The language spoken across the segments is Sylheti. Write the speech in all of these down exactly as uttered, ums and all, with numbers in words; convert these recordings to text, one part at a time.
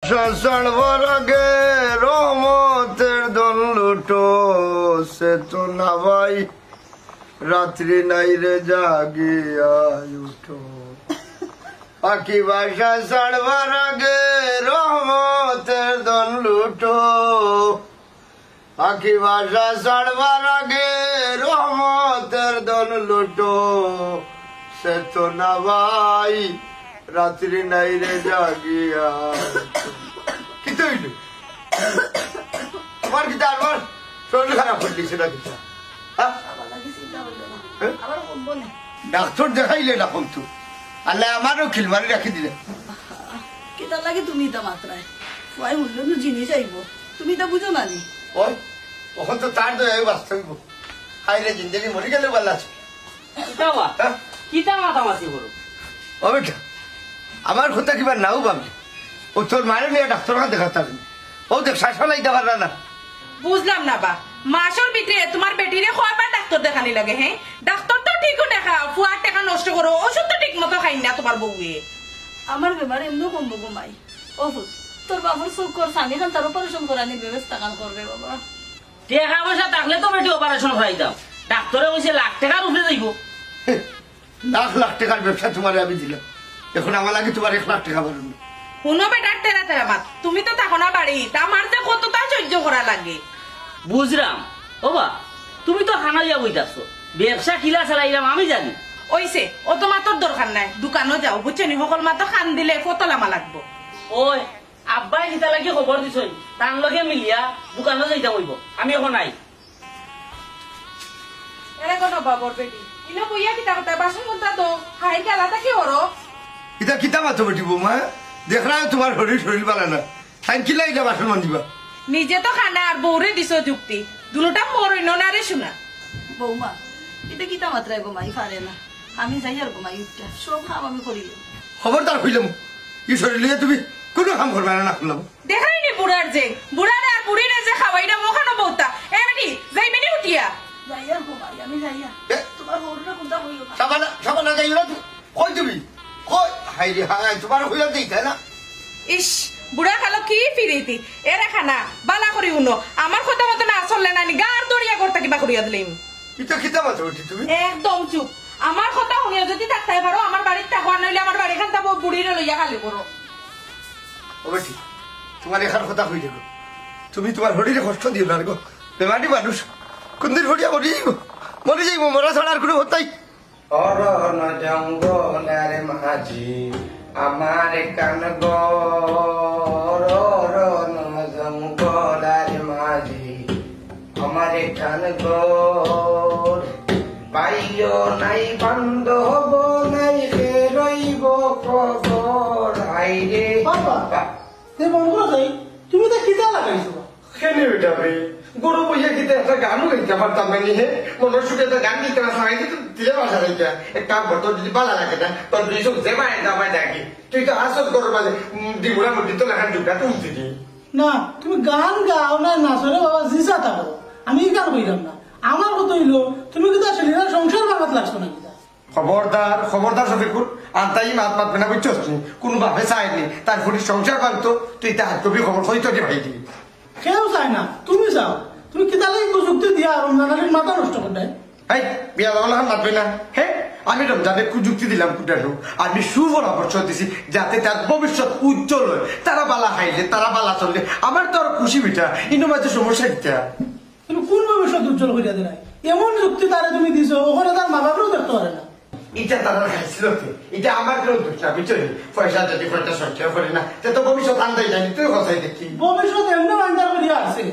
ছাড়বার আগে রহমতের ধন লুটো, সে তো না ভাই, রাত্রি নাই রে জাগিয়া উঠো। পাখি বাসা ছাড়বার আগে রহমতের ধন লুটো, পাখি বাসা ছাড়বার আগে রহমতের ধন লুটো, সে তো না ভাই, রাত্রি নাই রে জাগিয়া। কিতা অইল? তোমার কিতা আবার শরীর খারাপ অইছে না কিতা? হ্যাঁ? আবার লাগি চিন্তা করবে না। হ্যাঁ? আবার কমবো না। ডাক্তার দেখাইলে না কমতো। আল্লাহ আমারও খিলমারি রাখি দিলে। কিতার লাগি তুমি ইতা মাতরায়? ফুয়ায় মূল্যবান জিনিস আইব। তুমি ইতা বুঝো না নি? ওই, অখন তো তার দয়ায় বাঁচতে অইব। হায় রে জিন্দেগি, মরি গেলে ভালা আছে। কিতা বা? হ্যাঁ? কিতা মাতামাতি করো? ও বেটা, আমার কথা কিবা নাও ভাবলি। ও তোর মারে নিয়া ডাক্তার খান দেখাতে পারবি। ও দেখ, শ্বাস ফালাইতে পাররা না। বুঝলাম না বা, মাসর ভিতরে তোমার বেটিরে কয়বার ডাক্তার দেখানি লাগে, হ্যাঁ? ডাক্তার তো ঠিকও দেখা, ফুয়ার টেকা নষ্ট করো, ওষুধ তো ঠিক মতো খাই না তোমার বউয়ে। আমার বেমার এমনেও কমবো গো মাই। ও ফুত, তোর বাপর চোখ কর, স্বামী খান তার অপারেশন করানির ব্যবস্থা খান করবে বাবা। টেকা পয়সা থাকলে তো বেটি অপারেশন করাইতাম, ডাক্তারে কইছে লাখ টেকার উপরে যাইব। লাখ লাখ টেকার ব্যবসা তোমারে আমি দিলাম, এখন আমার লাগি তোমার এক লাখ টেকা বারণ না। হুনো বেটার তেরা তেরা মাত, তুমি তো থাকো না বাড়িত, আমার যে কততা সহ্য করা লাগে। বুঝরাম, ও বা, তুমি তো খানা লইয়া বইতাছো, ব্যবসা কিলা চালাইরাম আমি জানি। ওইছে, অত মাতর দরকার নাই, দোকানো যাও, বুঝছো নি? হকল মাতো খান দিলে কত লামা লাগবো। ওই, আব্বায় কিতা লাগি খবর দিছইন, তান লগে মিলিয়া দোকানো যাইতাম অইব, আমি এখন আই। এরে গো নবাবর বেটি, ইনো বইয়া কিতা কথা, বাসন কোনটা তো, হাই গালা তা কি হরো? ইতা কিতা মাতো বেটি বৌমা? দেখরায় তোমার শরীর, শরীর বালা না। তাইন কিলা ইলা বাসন মাজিবা? নিজে তো খানা আর বউরে দিছো যুক্তি, দুলোটা মোর অইন্য না রে সোনা। বৌমা, ইতা কিতা মাতরায় গো মাই, পারে না। আমি যাই আর গো মাই উঠটা, সব কাম আমি করিলাম। খবরদার কইলাম, ই শরীর লইয়া তুমি কুনু কাম করবা না, না করলাম। দেখাইনি বুড়ার যে, বুড়ারে আর বুড়িরে যে খাওয়াইরাম অখানো বউতা। এ বেটি, যাইবে নি উঠিয়া? যাইয়া ঘুমাই, আমি যাইয়া। এ? তোমার হউররে কুনতা কইও না। সাবানা, সাবানা যাইও না তুমি। কই তুমি? কই? হায় রে হায়, তোমার হইয়া দিই, তাই না? ইস, বুড়া কালো কি ফিরিতি? এরে খানা, বালা করি হুনো। আমার কথা মতো না চললে না নি, গার দড়িয়া করতা কিবা করিয়া দিলাইমু। ইতা কিতা মাতো বেটি তুমি? একদম চুপ। আমার কথা হুনিয়া যদি থাকতায় পারো, আমার বাড়িত থাকো, আর নইলে আমার বাড়ি খান তাবো বুড়িরে লইয়া খালি করো। ও বেটি, তোমার এখান কথা কই দেখো, তুমি তোমার শরীরে কষ্ট দিও না রে গো। বেমারি মানুষ, কোনদিন পড়িয়া মরি যাইব, মরি যাইব, মরা ছাড়া আর কোনো হতাই। অরণ জঙ্গলার মাঝি আমার কান ঘর, অরণ জঙ্গলার মাঝি আমার কান ঘর। ভাইও নাই, বান্ধব নাই, কে রইব খবর? হায় রে বাবা, বা- তে মন করে যাই, তুমি তো কিতা লাগাইছো? কেনে বেটা বে, গরু বইয়া কিতা একটা গানও গাইতে পারতাম না নি হে? মনর সুখে একটা গান গাইতে পারতাম না, এই তো দিলে ভাষা গাইতে। এক কাম কর, তোর যদি ভালা লাগে না, তোর দুই চোখ যে মায়ে দাবায় দেখি, তুই তো হাসত গরুর মাঝে, উম, ডিমুরা মুরগি তো লাখান জুকা তুলতে দি। না, তুমি গান গাও না, নাচো রে বাবা, জিসা থাকো। আমি ই গান কইলাম না। আমার কথা হইলো, তুমি কিতা ছেলেরা সংসার ভাঙাত লাগছো না কিতা? খবরদার, খবরদার শফিকুল, আন্তাই মাত মাতবে না, বুঝছস নি? কোনো বাপে চায়নি, তার ফুরির সংসার ভাঙতো, তুই তার কবি খবর কই তোকে ভাই দিবি। কেউ চায় না, তুমি চাও। তুমি কিতা লাগি কুযুক্তি দিয়া রমজান আলীর মাথা নষ্ট করবে? এই, বিয়া বাবা লাখান মাতবে না, হ্যাঁ? আমি রমজানে কুযুক্তি দিলাম কুটানো, আমি সুপরামর্শ দিছি, যাতে তার ভবিষ্যৎ উজ্জ্বল হয়। তারা বালা খাইলে, তারা বালা চললে, আমার তো আর খুশি বেটা, ইনো মাঝে সমস্যা কিতা? তুমি কোন ভবিষ্যৎ উজ্জ্বল করিয়া দিলায়? এমন যুক্তি তারে তুমি দিছো, ওখানে তার মা বাপরেও দেখতে পারে না। ইটা তারার খাইছিল তে, ইটা আমার কোনো দোষ না, বুঝছো নি? পয়সা যদি পয়সা সঞ্চয় করে না, তে তো ভবিষ্যৎ আন্দাই জানি, তুই কথাই দেখি। ভবিষ্যৎ এমনে আন্দাজ করিয়া আছে।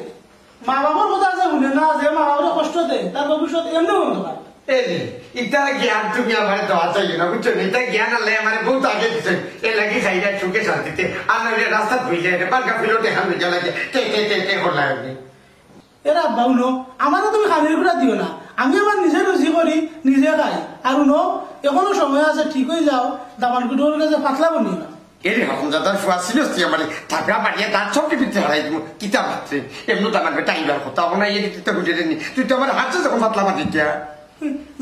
মা বাপর কথা আছে হুনে না, যে মা বাপরে কষ্ট দেয়, তার ভবিষ্যৎ এমনে অন্ধকার। এই যে, ইটার জ্ঞান তুমি আমারে দেওয়া চাইও না, বুঝছো নি? ইটার জ্ঞান আল্লাহ আমারে বহুত আগে দিছে। এর লাগি খাইরা সুখে শান্তিতে, আর নাইলে রাস্তাত বইলে, বালকা ফিরোটে হান হইয়া লাগে, কে, কে, কে, কে করলা এমনি? এরা আব্বা, হুনো, আমারে তুমি খানির গুড়া দিও না। আমি আমার নিজে রুজি করি, নিজে খাই। আর হুনো, এখনো সময় আছে, ঠিক হয়ে যাও। দামান কুটুর কাছে পাতলা বনিও না। এরে হারামজাদার ফুয়া, ছিলস তুই আমারে থাপড়া মারিয়া দাঁত সব টিপিতে হারাই দিমু। কিতা মাত্রে? এমনি তো আমার বেটা আইবার কথা, ওনা ইয়ে দিতে বুঝে দেনি। তুই তো আমার হাতে যখন পাতলা মারি দিয়া।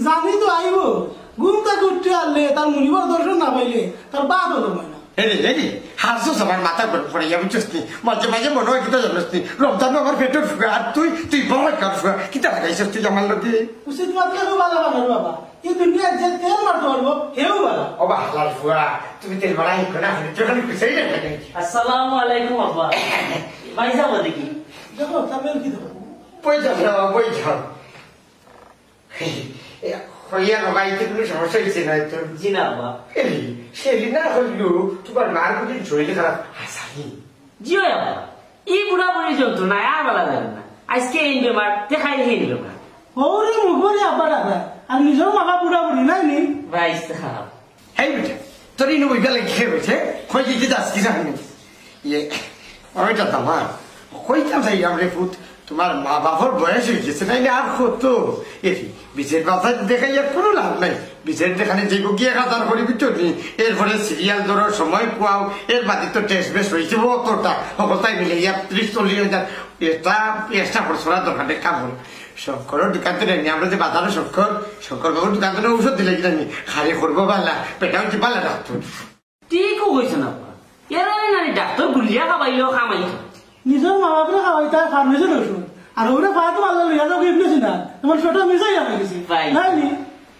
জানি তো আইব। ঘুম থেকে উঠতে আনলে তার মুনিবার দর্শন না পাইলে তার বাপ হলো হয় না। এরে, এরে, হারছস আমার মাথা গরম করিয়া, বুঝছস নি? মাঝে মাঝে মনে অয় কিতা জানস নি? রমজান আমার পেটর ফুয়া, আর তুই, তুই বড় কার ফুয়া। কিতা লাগাইছস তুই আমার লগে? উচিত মাতলে খুব ভালা বানার বাবা। এই দুনিয়াত যে তেল মারতে পারবো, হেও বালা। ও বা হালার ফুয়া, তুমি তেল মারা হিকো না, আমি তো খালি কুচাই না খালি। আসসালামু আলাইকুম আব্বা। ভাই সাহেব দেখি। দেখো, তামিল কি দেখো? বই যাও না, বই যাও। এ, হইয়া বাবা, এতে কোনো সমস্যা হইছে না তো? জি না, আব্বা। এই, সেদিন না হইলো, তোমার মার বুঝি শরীর খারাপ, হাসানি। জি অয় আব্বা, এই বুড়া বুড়ি যন্ত্রণায় আর বালা লাগে না। আজকে এই বেমার, দেখাই এই বেমার। ওরে মুখ ভরে আব্বা ডাকরা, আর নিজের মা বাপ বুড়া বুড়ি নাই নি? ভাই সাহেব। হেই বেটা, তোর ইনো বইবা লাগি কে বলছে? কই দিতে যাস কি জানি? ইয়ে, ওইটা তো আমার। কইতাম চাইলাম রে পুত, তোমার মা বাপর বয়স হয়ে গেছে, নাইলে আর কত? এ, বিচের বাজার দেখাইয়া কোনো লাভ নাই। বিচের দেখানে যে কি এক হাজার করি বিচুনি, এরপরে সিরিয়াল ধরো, সময় পাও, এর বাদে তো টেস্ট বেশ হয়েছে অতটা, হকলতাই মিলে ইয়া ত্রিশ চল্লিশ হাজার, এটা এক্সট্রা খরচ করার দরকার নেই, কাম হলো। শঙ্করের দোকান তো নেই, আমরা যে বাজারে শঙ্কর, শঙ্কর বাবুর দোকান তো ঔষধ দিলে কিনা নি, খালি করবো বালা, পেটাও কি বালা ডাক্তার। ঠিকও কইছেন আব্বা, এরা নানি ডাক্তার গুলিয়া খাবাইলেও খামাইতো। নিজের মা বাপরে খাওয়াইতা ফার্মেসির ওষুধ, আর ওরা ফায়াতে মাল্লা লইয়া যাবো ইবনে সিনা, তোমার পেটও মিশাই যাবে কিছু। ভাই, নাই নি?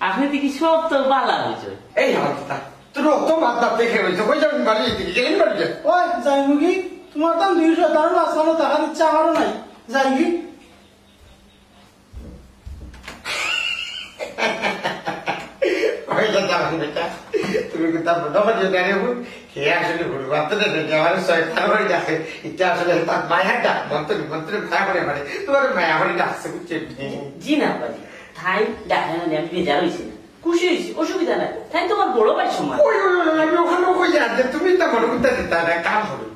আপনি দেখি সব তো বালা হয়েছে। এই হত্যা, তোর অত মাত মাত দেখে হয়েছে, কই যাবেন বাড়ি থেকে? গেলেন বাড়ি যা। ওই, যাই মুগি, তোমার দাম দুইশো, তার মাঝখানে থাকার ইচ্ছা আমারও নাই। যাই গি। কইলে দাম বেটা, তুমি কিন্তু মনে করিও না রে বোন, হে আসলে ভুল মাত্র না বেটা, আমার শয়তান হয়ে যাবে। এটা আসলে তার মায়ের ডাক, মন্ত্রী, মন্ত্রী মায়া করে মানে, তোমার মায়া করে ডাকছে, বুঝছো? জি না, ভাই, তাই ডাকে না, আমি বেজার হইছি না। খুশি হইছি, অসুবিধা নাই। তাই তোমার বড় ভাই সমান। ওই, ওই, ওই, আমি ওখানে কই আর যে তুমি তো মনে করতে দিতা না, কাম করো।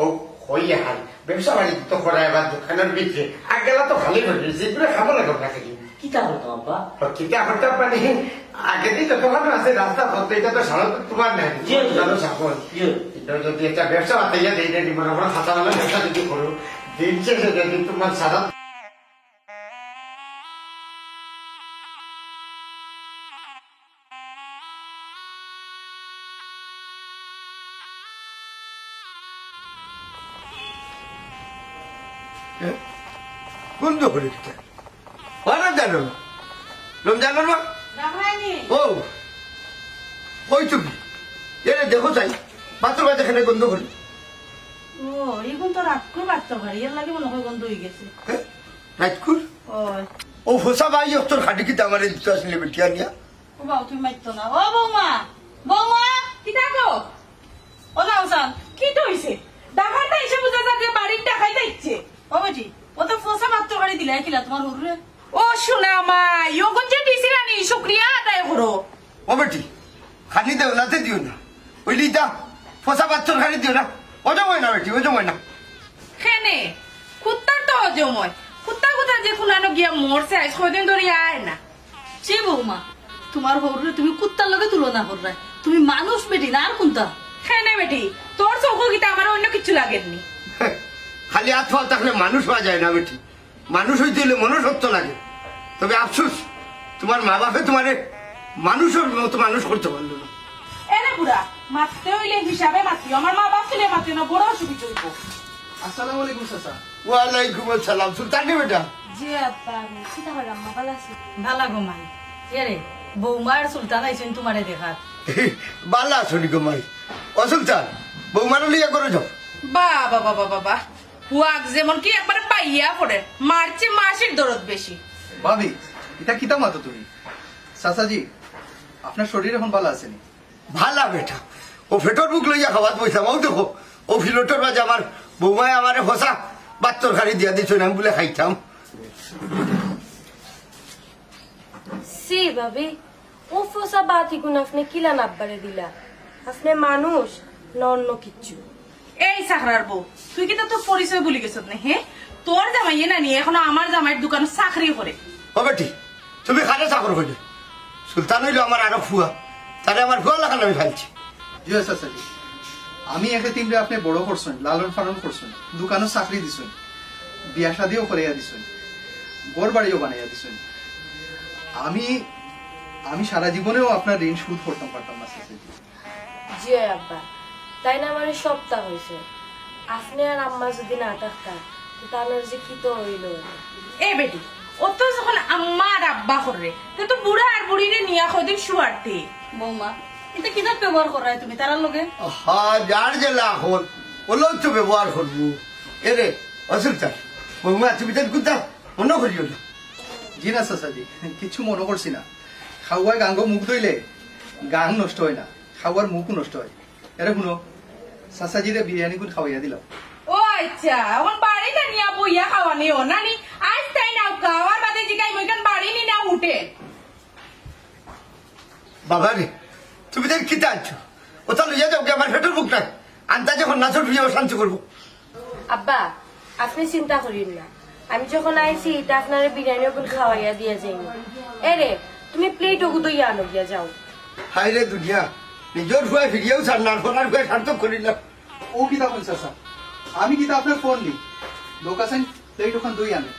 ও, কই আর ব্যবসা বাণিজ্য তো করা এবার দোকানের ভিতরে। আগেলা তো খালি হয়ে গেছে, এগুলো খাবো না কেমন রাখে দিন। কিতা করতাম আব্বা? ও, কিতা করতাম মানে, আগে দিন তো দোকান আছে, রাস্তা পথে, এটা তো সারা তো তোমার নাই। জি, জি। জানো সাপোর্ট। জি। এটা যদি একটা ব্যবসা বাতাইয়া দেই না, মনে করো খাতা ব্যবসা যদি করো, দিন শেষে যদি তোমার সারা এ? কোন দখলে দিতে? ওরা জানো না। রমজান মা? রাখায়নি। ও, ওই তুমি। এরে দেখো চাই, পাত্র বাজে এখানে গন্ধ করে। ও, এখন তো রাত করে বাড়তে পারি, এর লাগে মনে হয় গন্ধ হয়ে গেছে। হ্যাঁ? রাজকুর? ও। ও ফোসা ভাই, তোর খাটি কিতা আমারে দিতে আসলে বেটিয়া নিয়া? ও বাবু, তুমি মারতো না। ও বৌমা, বৌমা, কিতা গো? ও নাওসান, কিতা হইছে? ডাকাইতে এসে বুঝা যায় যে বাড়ির ডাকাইতে ইচ্ছে। ও বেটি, ও তো ফোসা ভাত তরকারি দিলাই কিলা তোমার হুরুরে? ও সোনা মাই, ও গঞ্জে দিছি রানি, শুক্রিয়া আদায় করো। ও বেটি, খানি দেও না, তে দিও না। ওই লিদা, ফোসা ভাত তরকারি দিও না। ও জমায় না বেটি, ও জমায় না। খেনে, কুত্তার তো অজম হয়। কুত্তা কুত্তা যে কুনানো গিয়া মরছে, আজ কয়দিন ধরে আয় না। ছি বৌমা, তোমার হউরে তুমি কুত্তার লগে তুলনা কররায়। তুমি মানুষ বেটি না, আর কুনতা? খেনে বেটি, তোর চোখও কিতা আমার অন্য কিচ্ছু লাগেনি। খালি আত পাও থাকলে মানুষ হওয়া যায় না বেটি। মানুষ হইতে হইলে মনুষ্যত্ব লাগে। তবে আফসোস, তোমার মা বাপে তোমারে মানুষের মতো মানুষ করতে পারলো না। এরে বুড়া, মাততে হইলে হিসাবে মাতিও। আমার মা বাপ তুলে মাতিও না, বড় অসুবিধা হইব। আসসালামু আলাইকুম চাচা। ওয়ালাইকুম আসসালাম। সুলতান রে বেটা? জি আব্বা, আমি কিতা করি আম্মা, ভালা আছি? ভালা গো মাই। এরে, বৌমা আর সুলতান আইছইন তোমারে দেখাত। ভালা আছো নি গো মাই? ও সুলতান, বৌমারে লইয়া ঘরো যাও। বাবা, বাবা, বাবা। হুয়াক যেমন কি একবারে পাইয়া পড়ে, মারছে মাসির দরদ বেশি। ভাবি, এটা কিতা মাতো তুমি? চাচাজি, আপনার শরীর এখন ভালা আছেনি? ভালা বেটা, ও পেটর ভুক লইয়া খাওয়াত বইতাম। ও দেখো, ও ফিলটর মাঝে আমার বৌমায় আমারে ফসা ভাত তরকারি দিয়া দিছইন, আমি বুলে খাইতাম। ছি ভাবি, ও ফসা ভাত ইগুন আপনে কিলা আব্বারে দিলা? আপনে মানুষ না অন্য কিচ্ছু? এই চাকরার বউ, তুই কিতা তোর পরিচয় ভুলি গেছত না, হে? তোর জামাইয়ে নানি এখনো আমার জামাইর দোকানো চাকরি করে। ও বেটি, তুমি কারে চাকর কইলে? সুলতান হইল আমার আরো ফুয়া, তারে আমার ফুয়া লাখান আমি ফালছি। জি চাচাজি, আমি এক এতিমরে আপনে বড় করছইন, লালন পালন করছইন, দোকানো চাকরি দিছইন, বিয়া শাদিও করাইয়া দিছইন, ঘর বাড়িও বানাইয়া দিছইন। আমি, আমি সারা জীবনেও আপনার ঋণ শোধ করতাম পারতাম না চাচাজি। জি অয় আব্বা, তাইন আমারে সবতা কইছে। আপনে আর আম্মা যুদি না থাকতা, তে তানর যে কিতা অইলো। এ বেটি, অত যখন আম্মা আর আব্বা কররে, তে তো বুড়া আর বুড়িরে নিয়া কয়দিন শুয়ারতে। বৌমা, ইতা কিতা ব্যবহার কররায় তুমি তারার লগে? হা, যার যেলা অকল, অলাউ তো ব্যবহার করমু। এরে, অসুলতান, বৌমা, তুমি তাইন কুন্তা মনো করিও না। জি না চাচাজি, কিচ্ছু মনো করছি না। খাওয়ায় গাঙ্গো মুখ ধইলে গাং নষ্ট অয় না, খাওয়ার মুখও নষ্ট অয়। এরে হুনো, চাচাজিরে বিরিয়ানি গুন খাওয়াইয়া দিলাও। ও আইচ্ছা, অখন বাড়িত আনিয়া বইয়া খাওয়ানিও নানি? আইজ তাইন আউক্কা, অউর বাদে জিগাইমু ইখান বাড়ি নি না উঠে। বাবা রে, তুমি তাইন কিতা আনছো? অতা লইয়া যাওগি, আমার পেটর ভুক নাই। আন্তাজে কন্যা চোর হইয়া অশান্তি করবো। আব্বা, আপনে চিন্তা করিয়েন না, আমি যখন আইছি, ইতা আপনারে বিরিয়ানি অগুন খাওয়াইয়া দিয়া যাইমু। এরে, তুমি প্লেট অগু ধইয়া আনো গিয়া যাও। হায় রে দুনিয়া, নিজর ফুয়া ফিরিয়াও ছাড় না, আর ফরার ফুয়া সার্থক করিলাম। ও কিতা কইন চাচা, আমি কিতা আপনার ফোন নি? দোকান প্লেট অখান ধই আনে।